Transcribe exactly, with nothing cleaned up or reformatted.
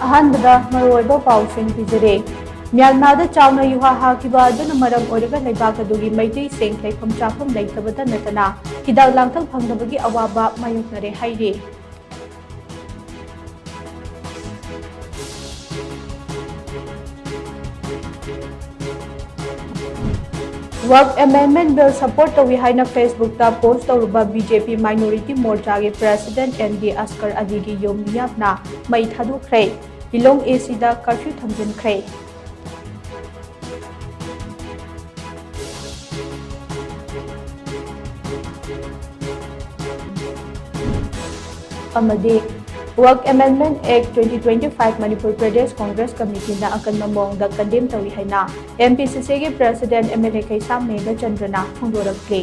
ꯑꯍꯥꯟꯕꯗ ꯃꯔꯨꯑꯣꯏꯕ ꯄꯥꯎꯁꯤꯡ ꯄꯤꯖꯔꯦ꯫ ꯃ꯭ꯌꯥꯟꯃꯥꯔꯗ ꯆꯥꯎꯅ ꯌꯨꯍꯥ ꯍꯥꯈꯤꯕ ꯑꯗꯨꯅ ꯃꯔꯝ ꯑꯣꯏꯔꯒ ꯂꯩꯕꯥꯛ ꯑꯗꯨꯒꯤ ꯃꯩꯇꯩꯁꯤꯡ ꯂꯩꯐꯝ ꯆꯥꯐꯝ ꯂꯩꯇꯕꯇ ꯅꯠꯇꯅ ꯍꯤꯗꯥꯛ ꯂꯥꯡꯊꯛ ꯐꯪꯗꯕꯒꯤ ꯑꯋꯥꯕ ꯃꯥꯌꯣꯛꯅꯔꯦ ꯍꯥꯏꯔꯤ꯫ Waqf Amendment Bill support ꯇꯧꯏ ꯍꯥꯏꯅ Facebook ꯇ post ꯇꯧꯔꯨꯕ B J P Minority Morcha ꯒꯤ President M D Asghar Ali ꯒꯤ ꯌꯨꯝ ꯃꯤꯌꯥꯝꯅ ꯃꯩ ꯊꯥꯗꯣꯛꯈ꯭ꯔꯦ꯫ ꯂꯤꯂꯣꯡ A C ꯗ curfew ꯊꯝꯖꯤꯟꯈ꯭ꯔꯦ꯫ ꯑꯃꯗꯤ Waqf Amendment Act twenty twenty-five Manipur Pradesh Congress Committee ꯅ ꯑꯀꯟꯕ ꯃꯑꯣꯡꯗ condemn ꯇꯧꯏ ꯍꯥꯏꯅ M P C C ꯒꯤ President M L A Keisham ꯃꯦꯘꯆꯟꯗ꯭ꯔꯅ ꯐꯣꯡꯗꯣꯔꯛꯂꯤ꯫